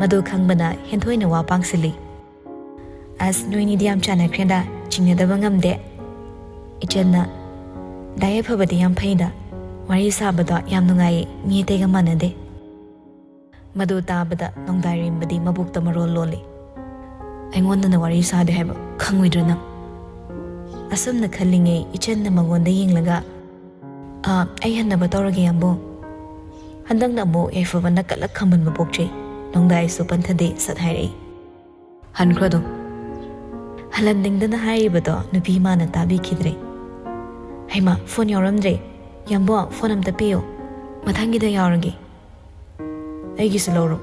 ꯃꯗꯨ ꯈꯪꯕꯅ ꯍꯦꯟꯊꯣꯏꯅ ꯋꯥ ꯄꯥꯡꯁꯤꯜꯂꯤ꯫ "ꯑꯁ, ꯅꯣꯏꯅꯤꯗꯤ ꯌꯥꯝ ꯆꯥꯟꯅꯈ꯭ꯔꯦꯗ, ꯆꯤꯡꯅꯗꯕ ꯉꯝꯗꯦ"꯫ ꯏꯆꯟꯅ, "ꯗꯥ ꯌꯥꯏꯐꯕꯗꯤ ꯌꯥꯝ ꯐꯩꯗ, ꯋꯥꯔꯤ ꯁꯥꯕꯗꯣ ꯌꯥꯝ ꯅꯨꯡꯉꯥꯏꯌꯦ, ꯃꯤ ꯑꯇꯩꯒ ꯃꯥꯟꯅꯗꯦ"꯫ ꯃꯗꯨ ꯇꯥꯕꯗ ꯅꯣꯡꯗꯥꯏꯔꯦꯝꯕꯗꯤ ꯃꯕꯨꯛꯇ ꯃꯔꯣꯜ ꯂꯣꯜꯂꯤ꯫ "ꯑꯩꯉꯣꯟꯗꯅ ꯋꯥꯔꯤ ꯁꯥꯗꯦ ꯍꯥꯏꯕ ꯈꯪꯉꯣꯏꯗ꯭ꯔꯥ ꯅꯪ?" ꯑꯁꯨꯝꯅ ꯈꯜꯂꯤꯉꯩ ꯏꯆꯟꯅ ꯃꯉꯣꯟꯗ ꯌꯦꯡꯂꯒ, "ꯑꯥ, ꯑꯩ ꯍꯟꯅꯕ ꯇꯧꯔꯒꯦ, ꯌꯥꯝꯕꯨꯡ"꯫ ꯍꯟꯗꯛꯅ ꯑꯃꯨꯛ ꯌꯥꯏꯐꯕꯅ ꯀꯜꯂꯛ ꯈꯥꯝꯕꯟꯕ ꯄꯣꯛꯆꯩ꯫ ꯅꯣꯡꯗꯥꯏꯁꯨ ꯄꯟꯊꯗꯦ, ꯁꯠ ꯍꯥꯏꯔꯛꯏ, "ꯍꯟꯈ꯭ꯔꯣ ꯑꯗꯨꯝ"꯫ ꯍꯜꯍꯟꯅꯤꯡꯗꯅ ꯍꯥꯏꯔꯤꯕꯗꯣ ꯅꯨꯄꯤ ꯃꯥꯅ ꯇꯥꯕꯤꯈꯤꯗ꯭ꯔꯦ꯫ "ꯍꯩꯃꯥ, ꯐꯣꯟ ꯌꯥꯎꯔꯝꯗ꯭ꯔꯦ꯫ ꯌꯥꯝꯕꯨꯡ, ꯐꯣꯟ ꯑꯝꯇ ꯄꯤꯌꯣ, ꯃꯊꯪꯒꯤꯗ ꯌꯥꯎꯔꯒꯦ"꯫ "ꯑꯩꯒꯤꯁꯨ ꯂꯧꯔꯣ"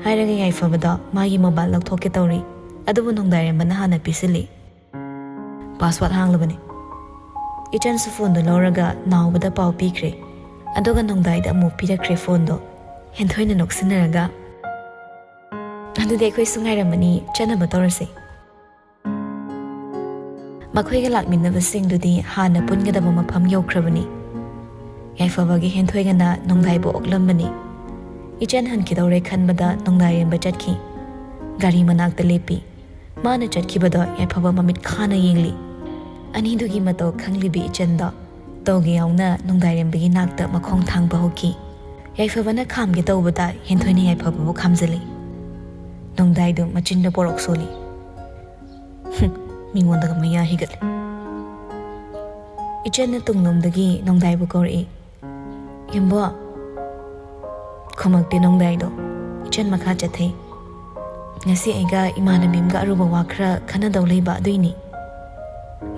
ꯍꯥꯏꯔꯒ ꯌꯥꯏꯐꯕꯗꯣ ꯃꯥꯒꯤ ꯃꯣꯕꯥꯏꯜ ꯂꯧꯊꯣꯛꯀꯦ ꯇꯧꯔꯤ꯫ ꯑꯗꯨꯕꯨ ꯅꯣꯡꯗꯥꯏꯔꯦꯝꯕꯅ ꯍꯥꯟꯅ ꯄꯤꯁꯤꯜꯂꯤ꯫ "ꯄꯥꯁꯋꯥꯔꯗ ꯍꯥꯡꯂꯕꯅꯤ"꯫ ꯏꯆꯟꯁꯨ ꯐꯣꯟꯗꯣ ꯂꯧꯔꯒ ꯅꯥꯎꯕꯗ ꯄꯥꯎ ꯄꯤꯈ꯭ꯔꯦ꯫ ꯑꯗꯨꯒ ꯅꯣꯡꯗꯥꯏꯗ ꯑꯃꯨꯛ ꯄꯤꯔꯛꯈ꯭ꯔꯦ ꯐꯣꯟꯗꯣ꯫ ꯍꯦꯟꯊꯣꯏꯅ ꯅꯣꯛꯁꯤꯟꯅꯔꯒ, "ꯑꯗꯨꯗꯤ ꯑꯩꯈꯣꯏꯁꯨ ꯉꯥꯏꯔꯝꯃꯅꯤ, ꯆꯠꯅꯕ ꯇꯧꯔꯁꯦ"꯫ ꯃꯈꯣꯏꯒ ꯂꯥꯛꯃꯤꯟꯅꯕꯁꯤꯡꯗꯨꯗꯤ ꯍꯥꯟꯅ ꯄꯨꯟꯒꯗꯕ ꯃꯐꯝ ꯌꯧꯈ꯭ꯔꯕꯅꯤ꯫ ꯌꯥꯏꯐꯕꯒꯤ ꯍꯦꯟꯊꯣꯏꯒꯅ ꯅꯣꯡꯗꯥꯏꯕꯨ ꯑꯣꯛꯂꯝꯕꯅꯤ꯫ ꯏꯆꯟ ꯍꯟꯈꯤꯗꯧꯔꯦ ꯈꯟꯕꯗ ꯅꯣꯡꯗꯥꯏꯔꯦꯝꯕ ꯆꯠꯈꯤ꯫ ꯒꯥꯔꯤ ꯃꯅꯥꯛꯇ ꯂꯦꯞꯄꯤ꯫ ꯃꯥꯅ ꯆꯠꯈꯤꯕꯗꯣ ꯌꯥꯏꯐꯕ ꯃꯃꯤꯠ ꯈꯥꯅ ꯌꯦꯡꯂꯤ꯫ ꯑꯅꯤꯗꯨꯒꯤ ꯃꯇꯧ ꯈꯪꯂꯤꯕꯤ ꯏꯆꯟꯗꯣ ꯇꯧꯒꯦ ꯌꯥꯎꯅ ꯅꯣꯡꯗꯥꯏꯔꯦꯝꯕꯒꯤ ꯅꯥꯛꯇ ꯃꯈꯣꯡ ꯊꯥꯡꯕ ꯍꯧꯈꯤ꯫ ꯌꯥꯏꯐꯕꯅ ꯈꯥꯝꯒꯦ ꯇꯧꯕꯗ ꯍꯦꯟꯊꯣꯏꯅ ꯌꯥꯏꯐꯕꯕꯨ ꯈꯥꯝꯖꯤꯜꯂꯤ꯫ ꯅꯣꯡꯗꯥꯏꯗꯨ ꯃꯆꯤꯟꯗ ꯄꯣꯔꯣꯛ ꯁꯣꯜꯂꯤ꯫ "ꯍꯨꯝ, ꯃꯤꯉꯣꯟꯗꯒ ꯃꯌꯥ ꯍꯤꯒꯠꯂꯦ"꯫ ꯏꯆꯟꯅ ꯇꯨꯡꯂꯣꯝꯗꯒꯤ ꯅꯣꯡꯗꯥꯏꯕꯨ ꯀꯧꯔꯛꯏ꯫ "ꯌꯥꯝꯕꯨꯡ"꯫ ꯈꯨꯝꯃꯛꯇꯦ ꯅꯣꯡꯗꯥꯏꯗꯣ꯫ ꯏꯆꯟ ꯃꯈꯥ ꯆꯠꯊꯩ꯫ "ꯉꯁꯤ ꯑꯩꯒ ꯏꯃꯥꯟꯅꯕꯤ ꯑꯃꯒ ꯑꯔꯨꯕ ꯋꯥ ꯈꯔ ꯈꯟꯅꯗꯧ ꯂꯩꯕ ꯑꯗꯨꯏꯅꯤ"꯫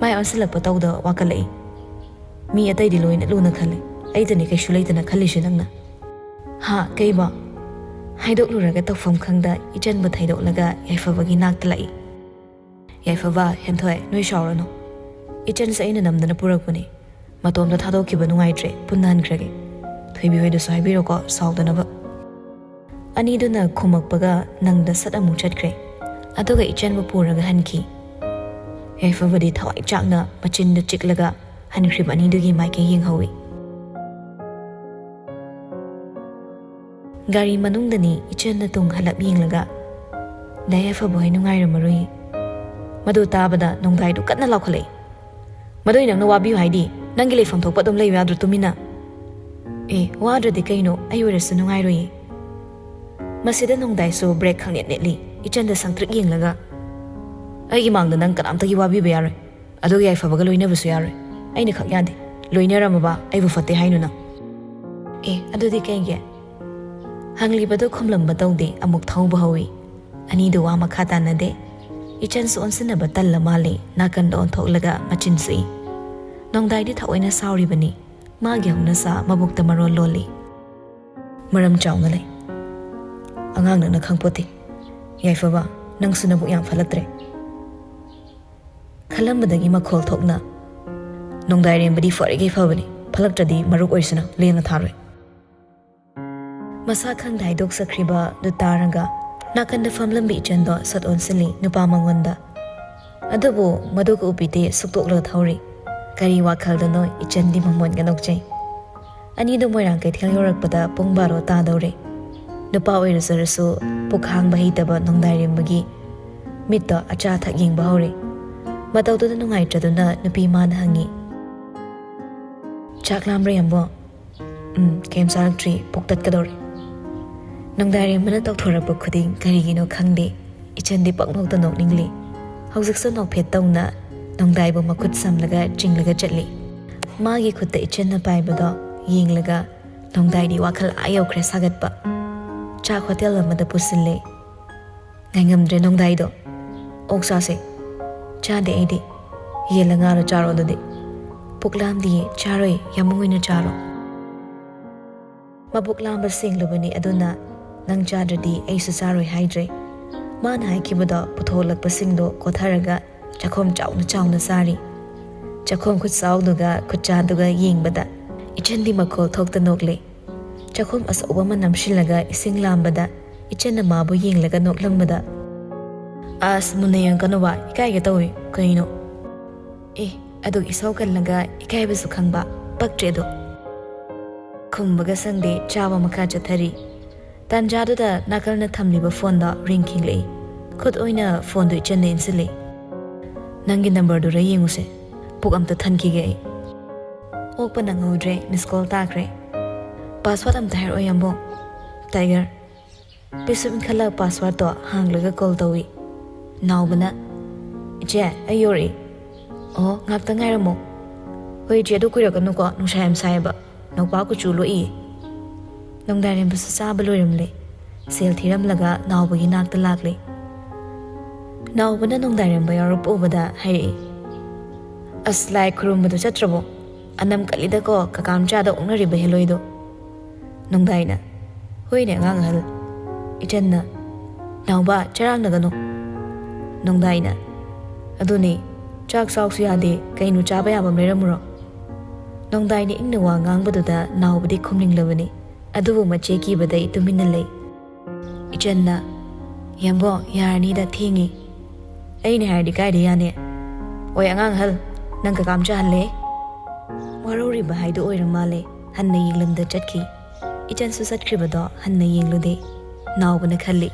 ꯃꯥꯏ ꯑꯣꯟꯁꯤꯜꯂꯛꯄ ꯇꯧꯗ ꯋꯥꯀꯠꯂꯛꯏ꯫ "ꯃꯤ ꯑꯇꯩꯗꯤ ꯂꯣꯏꯅ ꯂꯨꯅ ꯈꯜꯂꯤ, ꯑꯩꯗꯅꯤ ꯀꯩꯁꯨ ꯂꯩꯇꯅ ꯈꯜꯂꯤꯁꯦ ꯅꯪꯅ"꯫ "ꯍꯥ, ꯀꯩꯕꯣ?" ꯍꯥꯏꯗꯣꯛꯂꯨꯔꯒ ꯇꯧꯐꯝ ꯈꯪꯗ ꯏꯆꯟꯕꯨ ꯊꯩꯗꯣꯛꯂꯒ ꯌꯥꯏꯐꯕꯒꯤ ꯅꯥꯛꯇ ꯂꯥꯛꯏ꯫ "ꯌꯥꯏꯐꯕ, ꯍꯦꯟꯊꯣꯏ, ꯅꯣꯏ ꯁꯥꯎꯔꯅꯨ꯫ ꯏꯆꯟꯁꯦ ꯑꯩꯅ ꯅꯝꯗꯅ ꯄꯨꯔꯛꯄꯅꯤ꯫ ꯃꯇꯣꯝꯇ ꯊꯥꯗꯣꯛꯈꯤꯕ ꯅꯨꯡꯉꯥꯏꯇ꯭ꯔꯦ, ꯄꯨꯟꯅ ꯍꯟꯈ꯭ꯔꯒꯦ꯫ ꯊꯣꯏꯕꯤ ꯍꯣꯏꯗꯁꯨ ꯍꯥꯏꯕꯤꯔꯣꯀꯣ, ꯁꯥꯎꯗꯅꯕ"꯫ ꯑꯅꯤꯗꯨꯅ ꯈꯨꯝꯃꯛꯄꯒ ꯅꯪꯗ ꯁꯠ ꯑꯃꯨꯛ ꯆꯠꯈ꯭ꯔꯦ꯫ ꯑꯗꯨꯒ ꯏꯆꯟꯕꯨ ꯄꯨꯔꯒ ꯍꯟꯈꯤ꯫ ꯌꯥꯏꯐꯕꯗꯤ ꯊꯋꯥꯏ ꯆꯥꯛꯅ ꯃꯆꯤꯟꯗꯨ ꯆꯤꯛꯂꯒ ꯍꯟꯈ꯭ꯔꯤꯕ ꯑꯅꯤꯗꯨꯒꯤ ꯃꯥꯏꯀꯩ ꯌꯦꯡꯍꯧꯏ꯫ ꯒꯥꯔꯤ ꯃꯅꯨꯡꯗꯅꯤ ꯏꯆꯟꯅ ꯇꯨꯡ ꯍꯜꯂꯞ ꯌꯦꯡꯂꯒ, "ꯗꯥ ꯌꯥꯏꯐꯕ ꯍꯣꯏ ꯅꯨꯡꯉꯥꯏꯔꯝꯃꯔꯣꯏ꯫" ꯃꯗꯨ ꯇꯥꯕꯗ ꯅꯣꯡꯗꯥꯏꯗꯨ ꯀꯟꯅ ꯂꯥꯎꯈꯠꯂꯛꯏ꯫ "ꯃꯗꯨꯏ ꯅꯪꯅ ꯋꯥꯕꯤꯌꯨ ꯍꯥꯏꯗꯤ? ꯅꯪꯒꯤ ꯂꯩꯐꯝ ꯊꯣꯛꯄ ꯑꯗꯨꯝ ꯂꯩꯌꯨ ꯌꯥꯗ꯭ꯔꯣ ꯇꯨꯃꯤꯟꯅ?" "ꯑꯦ, ꯋꯥꯗ꯭ꯔꯗꯤ ꯀꯩꯅꯣ, ꯑꯩ ꯑꯣꯏꯔꯁꯨ ꯅꯨꯡꯉꯥꯏꯔꯣꯏꯌꯦ꯫" ꯃꯁꯤꯗ ꯅꯣꯡꯗꯥꯏꯁꯨ ꯕ꯭ꯔꯦꯛ ꯈꯪꯅꯦꯠ ꯅꯦꯠꯂꯤ꯫ ꯏꯆꯟꯗ ꯁꯪꯇ꯭ꯔꯤꯛ ꯌꯦꯡꯂꯒ, "ꯑꯩꯒꯤ ꯃꯥꯡꯗ ꯅꯪ ꯀꯅꯥꯝꯇꯒꯤ ꯋꯥꯕꯤꯕ ꯌꯥꯔꯣꯏ꯫ ꯑꯗꯨꯒ ꯌꯥꯏꯐꯕꯒ ꯂꯣꯏꯅꯕꯁꯨ ꯌꯥꯔꯣꯏ꯫ ꯑꯩꯅ ꯈꯛ ꯌꯥꯗꯦ꯫ ꯂꯣꯏꯅꯔꯝꯃꯕ ꯑꯩꯕꯨ ꯐꯠꯇꯦ ꯍꯥꯏꯅꯨ ꯅꯪ꯫" "ꯑꯦ, ꯑꯗꯨꯗꯤ ꯀꯩꯒꯤ?" ꯍꯪꯂꯤꯕꯗꯨ ꯈꯨꯝꯂꯝꯕ ꯇꯧꯗꯦ, ꯑꯃꯨꯛ ꯊꯧꯕ ꯍꯧꯏ꯫ ꯑꯅꯤꯗꯨ ꯋꯥ ꯃꯈꯥ ꯇꯥꯅꯗꯦ꯫ ꯏꯆꯟꯁꯨ ꯑꯣꯟꯁꯤꯟꯅꯕ ꯇꯜꯂ ꯃꯥꯜꯂꯦ, ꯅꯥꯀꯟꯗ ꯑꯣꯟꯊꯣꯛꯂꯒ ꯃꯆꯤꯟ ꯁꯨꯏ꯫ ꯅꯣꯡꯗꯥꯏꯗꯤ ꯊꯑꯣꯏꯅ ꯁꯥꯎꯔꯤꯕꯅꯤ꯫ ꯃꯥꯒꯤ ꯍꯧꯅꯁꯥ ꯃꯕꯨꯛꯇ ꯃꯔꯣꯜ ꯂꯣꯜꯂꯤ꯫ "ꯃꯔꯝ ꯆꯥꯎꯅ ꯂꯩ꯫ ꯑꯉꯥꯡ ꯅꯪꯅ ꯈꯪꯄꯣꯠꯇꯦ꯫ ꯌꯥꯏꯐꯕ, ꯅꯪꯁꯨ ꯅꯕꯨꯛ ꯌꯥꯝ ꯐꯠꯂꯛꯇ꯭ꯔꯦ꯫" ꯈꯜꯂꯝꯕꯗꯒꯤ ꯃꯈꯣꯜ ꯊꯣꯛꯅ, "ꯅꯣꯡꯗꯥꯏꯔꯦꯝꯕꯗꯤ ꯐꯔꯤꯈꯩ ꯐꯕꯅꯤ, ꯐꯠꯂꯛꯇ꯭ꯔꯗꯤ ꯃꯔꯨꯞ ꯑꯣꯏꯁꯅꯨ, ꯂꯦꯡꯅ ꯊꯥꯔꯣꯏ꯫" ꯃꯁꯥ ꯈꯪꯗ ꯍꯥꯏꯗꯣꯛꯆꯈ꯭ꯔꯤꯕ ꯑꯗꯨ ꯇꯥꯔꯒ ꯅꯥꯀꯟꯗ ꯐꯝꯂꯝꯕꯤ ꯏꯆꯟꯗꯣ ꯁꯠ ꯑꯣꯟꯁꯤꯜꯂꯤ ꯅꯨꯄꯥ ꯃꯉꯣꯟꯗ꯫ ꯑꯗꯨꯕꯨ ꯃꯗꯨꯒ ꯎꯕꯤꯗꯦ, ꯁꯨꯛꯇꯣꯛꯂꯒ ꯊꯧꯔꯤ꯫ ꯀꯔꯤ ꯋꯥꯈꯜꯗꯅꯣ ꯏꯆꯟꯗꯤ ꯃꯃꯣꯟꯒ ꯅꯣꯛꯆꯩ꯫ ꯑꯅꯤꯗꯨ ꯃꯣꯏꯔꯥꯡ ꯀꯩꯊꯦꯜ ꯌꯧꯔꯛꯄꯗ ꯄꯨꯡ ꯕꯥꯔꯣ ꯇꯥꯗꯧꯔꯦ꯫ ꯅꯨꯄꯥ ꯑꯣꯏꯔꯨꯖꯔꯁꯨ ꯄꯨꯛ ꯍꯥꯡꯕ ꯍꯩꯇꯕ ꯅꯣꯡꯗꯥꯏꯔꯦꯝꯕꯒꯤ ꯃꯤꯠꯇꯣ ꯑꯆꯥ ꯑꯊꯛ ꯌꯦꯡꯕ ꯍꯧꯔꯦ꯫ ꯃꯇꯧꯗꯨꯗ ꯅꯨꯡꯉꯥꯏꯇ꯭ꯔꯗꯨꯅ ꯅꯨꯄꯤ ꯃꯥꯅ ꯍꯪꯉꯤ, "ꯆꯥꯛ ꯂꯥꯝꯕ꯭ꯔꯥ ꯌꯥꯝꯕꯣ?" "ꯎꯝ, ꯀꯩꯝ ꯆꯥꯔꯛꯇ꯭ꯔꯤ, ꯄꯨꯛ ꯇꯠꯀꯗꯧꯔꯦ꯫" ꯅꯣꯡꯗꯥꯏꯔꯦꯝꯕꯅ ꯇꯧꯊꯣꯔꯛꯄ ꯈꯨꯗꯤꯡ ꯀꯔꯤꯒꯤꯅꯣ ꯈꯪꯗꯦ, ꯏꯆꯟꯗꯤ ꯄꯪꯅꯣꯛꯇ ꯅꯣꯛꯅꯤꯡꯂꯤ꯫ ꯍꯧꯖꯤꯛꯁꯨ ꯅꯣꯛꯐꯦꯠ ꯇꯧꯅ ꯅꯣꯡꯗꯥꯏꯕꯨ ꯃꯈꯨꯠ ꯁꯝꯂꯒ ꯆꯤꯡꯂꯒ ꯆꯠꯂꯤ꯫ ꯃꯥꯒꯤ ꯈꯨꯠꯇ ꯏꯆꯟꯅ ꯄꯥꯏꯕꯗꯣ ꯌꯦꯡꯂꯒ ꯅꯣꯡꯗꯥꯏꯗꯤ ꯋꯥꯈꯜ ꯑꯥ ꯌꯧꯈ꯭ꯔꯦ ꯁꯥꯒꯠꯄ꯫ ꯆꯥꯛ ꯍꯣꯇꯦꯜ ꯑꯃꯗ ꯄꯨꯁꯤꯜꯂꯦ꯫ ꯉꯥꯏꯉꯝꯗ꯭ꯔꯦ ꯅꯣꯡꯗꯥꯏꯗꯣ꯫ "ꯑꯣꯛ ꯆꯥꯁꯦ꯫" "ꯆꯥꯗꯦ ꯑꯩꯗꯤ꯫" "ꯌꯦꯟꯂ ꯉꯥꯔ ꯆꯥꯔꯣ ꯑꯗꯨꯗꯤ꯫" "ꯄꯨꯛ ꯂꯥꯝꯗꯤꯌꯦ, ꯆꯥꯔꯣꯏ, ꯌꯥꯝꯕꯨꯡ ꯑꯣꯏꯅ ꯆꯥꯔꯣ꯫" ꯃꯕꯨꯛ ꯂꯥꯝꯕ ꯁꯦꯡꯂꯨꯕꯅꯤ, ꯑꯗꯨꯅ ꯅꯪ ꯆꯥꯗ꯭ꯔꯗꯤ ꯑꯩꯁꯨ ꯆꯥꯔꯣꯏ ꯍꯥꯏꯗ꯭ꯔꯦ꯫ ꯃꯥꯅ ꯍꯥꯏꯈꯤꯕꯗꯣ ꯄꯨꯊꯣꯛꯂꯛꯄꯁꯤꯡꯗꯣ ꯀꯣꯊꯔꯒ ꯆꯥꯛꯈꯣꯝ ꯆꯥꯎꯅ ꯆꯥꯎꯅ ꯆꯥꯔꯤ꯫ ꯆꯥꯛꯈꯣꯝ ꯈꯨꯠꯆꯥꯎꯗꯨꯒ ꯈꯨꯠꯆꯥꯗꯨꯒ ꯌꯦꯡꯕꯗ ꯏꯆꯟꯗꯤ ꯃꯈꯣꯜ ꯊꯣꯛꯇ ꯅꯣꯛꯂꯦ꯫ ꯆꯥꯛꯈꯨꯝ ꯑꯆꯧꯕ ꯑꯃ ꯅꯝꯁꯤꯜꯂꯒ ꯏꯁꯤꯡ ꯂꯥꯝꯕꯗ ꯏꯆꯟꯅ ꯃꯥꯕꯨ ꯌꯦꯡꯂꯒ ꯅꯣꯛꯂꯝꯕꯗ, ꯑꯁ, ꯃꯨꯟꯅ ꯌꯦꯡꯉꯛꯀꯅꯣꯕ, ꯏꯀꯥꯏꯒꯦ ꯇꯧꯏ꯫ ꯀꯩꯅꯣ? ꯑꯦ, ꯑꯗꯨ ꯏꯁꯧ ꯀꯜꯂꯒ ꯏꯀꯥꯏꯕꯁꯨ ꯈꯪꯕ꯫ ꯄꯛꯇ꯭ꯔꯦ ꯑꯗꯣ꯫ ꯈꯨꯝꯕꯒ ꯁꯪꯗꯦ, ꯆꯥꯕ ꯃꯈꯥ ꯆꯠꯊꯔꯤ꯫ ꯇꯥꯟꯖꯥꯗꯨꯗ ꯅꯥꯀꯜꯅ ꯊꯝꯂꯤꯕ ꯐꯣꯟꯗ ꯔꯤꯡ ꯈꯤꯡꯂꯛꯏ꯫ ꯈꯨꯠ ꯑꯣꯏꯅ ꯐꯣꯟꯗꯨ ꯏꯆꯟꯅ ꯏꯟꯁꯤꯜꯂꯤ꯫ "ꯅꯪꯒꯤ ꯅꯝꯕꯔꯗꯨꯔ ꯌꯦꯡꯉꯨꯁꯦ꯫ ꯄꯨꯛ ꯑꯝꯇ ꯊꯟꯈꯤꯒꯦ ꯑꯩ꯫" ꯑꯣꯛꯄ ꯅꯪꯍꯧꯗ꯭ꯔꯦ, ꯃꯤꯁ ꯀꯣꯜ ꯇꯥꯈ꯭ꯔꯦ꯫ "ꯄꯥꯁꯋꯥꯔꯗ ꯑꯝꯇ ꯍꯥꯏꯔꯛꯑꯣ, ꯌꯥꯝꯕꯨꯡ꯫" "ꯇꯥꯏꯒꯔ꯫" ꯄꯤꯁꯨꯝ ꯏꯟꯈꯠꯂ ꯄꯥꯁꯋꯥꯔꯗꯇꯣ ꯍꯥꯡꯂꯒ ꯀꯣꯜ ꯇꯧꯏ꯫ ꯅꯥꯎꯕꯅ, "ꯏꯆꯦ, ꯑꯩ ꯌꯧꯔꯛꯏ꯫" "ꯑꯣ, ꯉꯥꯛꯇ ꯉꯥꯏꯔꯝꯃꯣ꯫" "ꯍꯣꯏ ꯏꯆꯦ, ꯑꯗꯨ ꯀꯨꯏꯔꯛꯀꯅꯨꯀꯣ, ꯅꯨꯡꯁꯥ ꯌꯥꯝ ꯁꯥꯏꯌꯦꯕ꯫ ꯅꯧꯄꯥ ꯀꯨꯆꯨ ꯂꯣꯛꯏ꯫" ꯅꯣꯡꯗꯥꯏꯔꯦꯝꯕꯁꯨ ꯆꯥꯕ ꯂꯣꯏꯔꯝꯂꯦ꯫ ꯁꯦꯜ ꯊꯤꯔꯝꯂꯒ ꯅꯥꯎꯕꯒꯤ ꯅꯥꯛꯇ ꯂꯥꯛꯂꯦ꯫ ꯅꯥꯎꯕꯅ ꯅꯣꯡꯗꯥꯏꯔꯦꯝꯕ ꯌꯥꯎꯔꯛꯄ ꯎꯕꯗ ꯍꯥꯏꯔꯛꯏ, "ꯑꯁ, ꯂꯥꯏ ꯈꯨꯔꯨꯝꯕꯗꯨ ꯆꯠꯇ꯭ꯔꯕꯣ? ꯑꯅꯝ ꯀꯜꯂꯤꯗꯀꯣ, ꯀꯀꯥ ꯃꯆꯥꯗ ꯑꯣꯛꯅꯔꯤꯕ ꯍꯦꯂꯣꯏꯗꯣ꯫" ꯅꯣꯡꯗꯥꯏꯅ, "ꯍꯣꯏꯅꯦ, ꯑꯉꯥꯡ ꯑꯍꯜ꯫" ꯏꯆꯟꯅ, "ꯅꯥꯎꯕ, ꯆꯔꯥꯡꯅꯒꯅꯨ꯫" ꯅꯣꯡꯗꯥꯏꯅ, "ꯑꯗꯨꯅꯦ, ꯆꯥꯛ ꯆꯥꯎꯁꯨ ꯌꯥꯗꯦ, ꯀꯩꯅꯣ ꯆꯥꯕ ꯌꯥꯕ ꯑꯃ ꯂꯩꯔꯝꯃꯨꯔꯣ?" ꯅꯣꯡꯗꯥꯏꯅ ꯏꯪꯅ ꯋꯥ ꯉꯥꯡꯕꯗꯨꯗ ꯅꯥꯎꯕꯗꯤ ꯈꯨꯝꯅꯤꯡꯂꯕꯅꯤ, ꯑꯗꯨꯕꯨ ꯃꯆꯦ ꯀꯤꯕꯗꯩ ꯇꯨꯃꯤꯟꯅ ꯂꯩ꯫ ꯏꯆꯟꯅ, "ꯌꯥꯝꯕꯣ, ꯌꯥꯔꯅꯤꯗ, ꯊꯦꯡꯉꯤ꯫" "ꯑꯩꯅ ꯍꯥꯏꯔꯗꯤ ꯀꯥꯏꯗ ꯌꯥꯅꯤ?" "ꯑꯣꯏ, ꯑꯉꯥꯡ ꯑꯍꯜ, ꯅꯪ ꯀꯀꯥ ꯃꯆꯥ ꯍꯜꯂꯦ꯫" ꯋꯥꯔꯧꯔꯤꯕ ꯍꯥꯏꯗꯨ ꯑꯣꯏꯔ ꯃꯥꯜꯂꯦ, ꯍꯟꯅ ꯌꯦꯡꯂꯝꯗ ꯆꯠꯈꯤ꯫ ꯏꯆꯟꯁꯨ ꯆꯠꯈ꯭ꯔꯤꯕꯗꯣ ꯍꯟꯅ ꯌꯦꯡꯂꯨꯗꯦ꯫ ꯅꯥꯎꯕꯅ ꯈꯜꯂꯤ,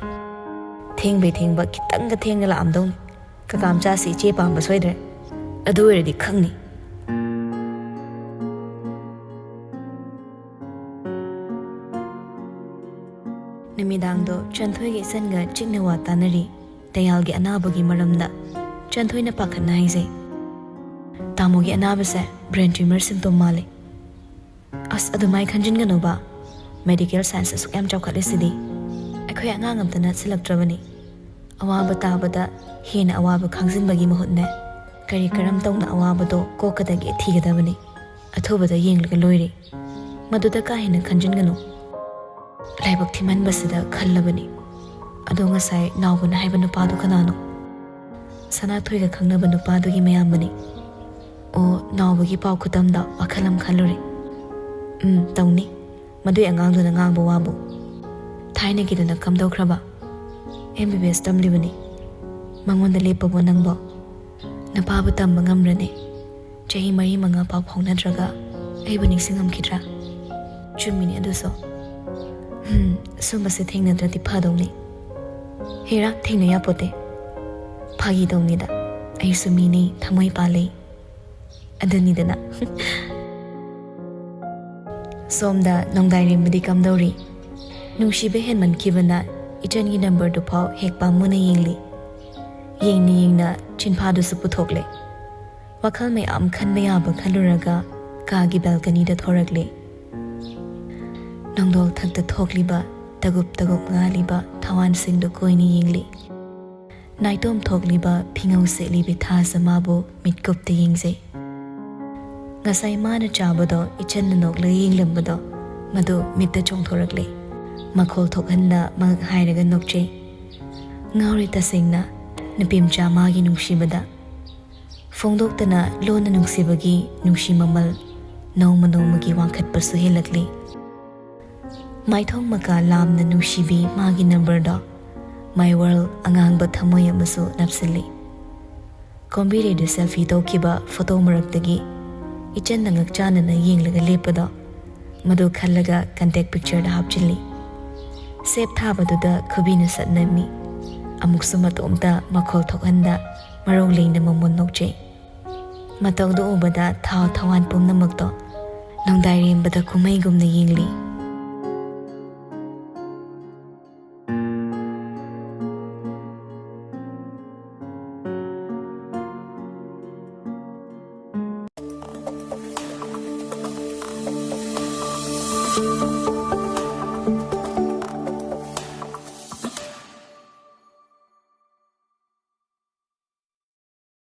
"ꯊꯦꯡꯕꯩ ꯊꯦꯡꯕ, ꯈꯤꯇꯪꯒ ꯊꯦꯡꯅ ꯂꯥꯛꯑꯝꯗꯧꯅꯤ꯫ ꯀꯀꯥ ꯃꯆꯥꯁꯤ ꯏꯆꯦ ꯄꯥꯝꯕ ꯁꯣꯏꯗ꯭ꯔꯦ꯫ ꯑꯗꯨ ꯑꯣꯏꯔꯗꯤ ꯈꯪꯅꯤ꯫" ꯅꯨꯃꯤꯗꯥꯡꯗꯣ ꯆꯟꯊꯣꯏꯒ ꯏꯆꯟꯒ ꯆꯤꯛꯅ ꯋꯥ ꯇꯥꯅꯔꯤ꯫ ꯇꯌꯥꯜꯒꯤ ꯑꯅꯥꯕꯒꯤ ꯃꯔꯝꯗ꯫ ꯆꯟꯊꯣꯏꯅ ꯄꯥꯈꯠꯅ ꯍꯥꯏꯖꯩ, "ꯇꯥꯃꯣꯒꯤ ꯑꯅꯥꯕꯁꯦ ꯕ꯭ꯔꯦꯟ ꯇ꯭ꯌꯨꯃꯔ ꯁꯤꯝꯇꯣꯝ ꯃꯥꯜꯂꯤ꯫" "ꯑꯁ, ꯑꯗꯨꯃꯥꯏ ꯈꯟꯖꯤꯟꯒꯅꯣꯕ꯫ ꯃꯦꯗꯤꯀꯦꯜ ꯁꯥꯏꯟꯁ ꯑꯁꯨꯛ ꯌꯥꯝ ꯆꯥꯎꯈꯠꯂꯤꯁꯤꯗꯤ꯫ ꯑꯩꯈꯣꯏ ꯑꯉꯥꯡ ꯑꯝꯇ ꯅꯠꯁꯤꯜꯂꯛꯇ꯭ꯔꯕꯅꯤ꯫ ꯑꯋꯥꯕ ꯇꯥꯕꯗ ꯍꯦꯟꯅ ꯑꯋꯥꯕ ꯈꯥꯡꯖꯤꯟꯕꯒꯤ ꯃꯍꯨꯠꯅꯦ, ꯀꯔꯤ ꯀꯔꯝ ꯇꯧꯅ ꯑꯋꯥꯕꯗꯣ ꯀꯣꯛꯀꯗꯒꯦ ꯊꯤꯒꯗꯕꯅꯤ꯫ ꯑꯊꯨꯕꯗ ꯌꯦꯡꯂꯒ ꯂꯣꯏꯔꯦ꯫ ꯃꯗꯨꯗ ꯀꯥ ꯍꯦꯟꯅ ꯈꯟꯖꯤꯟꯒꯅꯨ꯫" ꯂꯥꯏꯕꯛ ꯊꯤꯃꯟꯕꯁꯤꯗ ꯈꯜꯂꯕꯅꯤ꯫ ꯑꯗꯣ ꯉꯁꯥꯏ ꯅꯥꯎꯕꯅ ꯍꯥꯏꯕ ꯅꯨꯄꯥꯗꯨ ꯀꯅꯥꯅꯣ? ꯁꯅꯥꯊꯣꯏꯒ ꯈꯪꯅꯕ ꯅꯨꯄꯥꯗꯨꯒꯤ ꯃꯌꯥꯝꯕꯅꯤ꯫ ꯑꯣ, ꯅꯥꯎꯕꯒꯤ ꯄꯥꯎ ꯈꯨꯇꯝꯗ ꯋꯥꯈꯜ ꯑꯃ ꯈꯜꯂꯨꯔꯦ꯫ ꯎꯝ, ꯇꯧꯅꯤ꯫ ꯃꯗꯨꯏ ꯑꯉꯥꯡꯗꯨꯅ ꯉꯥꯡꯕ ꯋꯥꯕꯨ꯫ ꯊꯥꯏꯅꯒꯤꯗꯨꯅ ꯀꯝꯗꯧꯈ꯭ꯔꯕ? ꯑꯦꯝ ꯕꯤ ꯕꯤ ꯑꯦꯁ ꯇꯝꯂꯤꯕꯅꯤ꯫ ꯃꯉꯣꯟꯗ ꯂꯦꯞꯄꯕꯣ ꯅꯪꯕꯣ? ꯅꯄꯥꯕꯨ ꯇꯝꯕ ꯉꯝꯔꯅꯦ꯫ ꯆꯍꯤ ꯃꯔꯤ ꯃꯉꯥ ꯄꯥꯎ ꯐꯥꯎꯅꯗ꯭ꯔꯒ ꯑꯩꯕꯨ ꯅꯤꯡꯁꯤꯡꯉꯝꯈꯤꯗ꯭ꯔꯥ? ꯆꯨꯝꯃꯤꯅꯦ ꯑꯗꯨꯁꯨ꯫ ꯍꯝ, ꯁꯨꯝꯕꯁꯦ ꯊꯦꯡꯅꯗ꯭ꯔꯗꯤ ꯐꯗꯧꯅꯤ꯫ ꯍꯦꯔꯥ, ꯊꯦꯡꯅ ꯌꯥꯄꯣꯠꯇꯦ꯫ ꯐꯥꯒꯤ ꯇꯧꯅꯤꯗ, ꯑꯩꯁꯨ ꯃꯤꯅꯤ, ꯊꯃꯣꯏ ꯄꯥꯜꯂꯤ꯫ ꯑꯗꯨꯅꯤꯗꯅ꯫ ꯁꯣꯝꯗ ꯅꯣꯡꯗꯥꯏꯔꯦꯝꯕꯗꯤ ꯀꯝꯗꯧꯔꯤ? ꯅꯨꯡꯁꯤꯕ ꯍꯦꯟꯃꯟꯈꯤꯕꯅ ꯏꯆꯟꯒꯤ ꯅꯝꯕꯔꯗꯨ ꯐꯥꯎ ꯍꯦꯛ ꯄꯥꯝꯃꯨꯅ ꯌꯦꯡꯂꯤ꯫ ꯌꯦꯡꯅ ꯌꯦꯡꯅ ꯆꯤꯟꯐꯥꯗꯨꯁꯨ ꯄꯨꯊꯣꯛꯂꯦ꯫ ꯋꯥꯈꯜ ꯃꯌꯥꯝ ꯈꯟꯕ ꯌꯥꯕ ꯈꯜꯂꯨꯔꯒ ꯀꯥꯒꯤ ꯕꯦꯜꯀꯅꯤꯗ ꯊꯣꯔꯛꯂꯦ꯫ ꯅꯣꯡꯗꯣꯜ ꯊꯛꯇ ꯊꯣꯛꯂꯤꯕ ꯇꯒꯨꯞ ꯇꯒꯨꯞ ꯉꯥꯜꯂꯤꯕ ꯊꯋꯥꯟꯁꯤꯡꯗꯨ ꯀꯣꯏꯅ ꯌꯦꯡꯂꯤ꯫ ꯅꯥꯏꯇꯣꯝ ꯊꯣꯛꯂꯤꯕ ꯐꯤꯉꯧ ꯁꯦꯠꯂꯤꯕꯤ ꯊꯥꯖ ꯃꯥꯕꯨ ꯃꯤꯠꯀꯨꯞꯇ ꯌꯦꯡꯖꯩ꯫ ꯉꯁꯥꯏ ꯃꯥꯅ ꯆꯥꯕꯗꯣ ꯏꯆꯟꯅ ꯅꯣꯛꯂꯒ ꯌꯦꯡꯂꯝꯕꯗꯣ ꯃꯗꯨ ꯃꯤꯠꯇ ꯆꯣꯡꯊꯣꯔꯛꯂꯦ꯫ ꯃꯈꯣꯜ ꯊꯣꯛꯍꯟꯗ ꯃꯉꯛ ꯍꯥꯏꯔꯒ ꯅꯣꯛꯆꯩ꯫ ꯉꯥꯎꯔꯦ ꯇꯁꯦꯡꯅ꯫ ꯅꯨꯄꯤꯃꯆꯥ ꯃꯥꯒꯤ ꯅꯨꯡꯁꯤꯕꯗ ꯐꯣꯡꯗꯣꯛꯇꯅ ꯂꯣꯟꯅ ꯅꯨꯡꯁꯤꯕꯒꯤ ꯅꯨꯡꯁꯤ ꯃꯃꯜ ꯅꯣꯡꯃ ꯅꯣꯡꯃꯒꯤ ꯋꯥꯡꯈꯠꯄꯁꯨ ꯍꯦꯜꯂꯛꯂꯤ꯫ ꯃꯥꯏꯊꯣꯡ ꯃꯀꯥ ꯂꯥꯝꯅ ꯅꯨꯡꯁꯤꯕꯤ ꯃꯥꯒꯤ ꯅꯝꯕꯔꯗꯣ My World ꯑꯉꯥꯡꯕ ꯊꯃꯣꯏ ꯑꯃꯁꯨ ꯅꯞꯁꯤꯜꯂꯤ꯫ ꯀꯣꯝꯕꯤꯔꯩꯗ ꯁꯦꯜꯐꯤ ꯇꯧꯈꯤꯕ ꯐꯣꯇꯣ ꯃꯔꯛꯇꯒꯤ ꯏꯆꯟꯅ ꯉꯛꯆꯥꯅꯅ ꯌꯦꯡꯂꯒ ꯂꯦꯞꯄꯗꯣ, ꯃꯗꯨ ꯈꯜꯂꯒ ꯀꯟꯇꯦꯛ ꯄꯤꯛꯆꯔꯗ ꯍꯥꯞꯆꯤꯜꯂꯤ꯫ ꯁꯦꯞ ꯊꯥꯕꯗꯨꯗ ꯈꯨꯕꯤꯅ ꯁꯠ ꯅꯝꯃꯤ꯫ ꯑꯃꯨꯛꯁꯨ ꯃꯇꯣꯝꯇ ꯃꯈꯣꯜ ꯊꯣꯛꯍꯟꯗ ꯃꯔꯧ ꯂꯩꯅ ꯃꯃꯣꯟ ꯅꯣꯛꯆꯩ꯫ ꯃꯇꯧꯗꯨ ꯎꯕꯗ ꯊꯥꯎ ꯊꯋꯥꯟ ꯄꯨꯝꯅꯃꯛꯇꯣ ꯅꯣꯡꯗꯥꯏꯔꯦꯝꯕꯗ ꯀꯨꯝꯍꯩꯒꯨꯝꯅ ꯌꯦꯡꯂꯤ꯫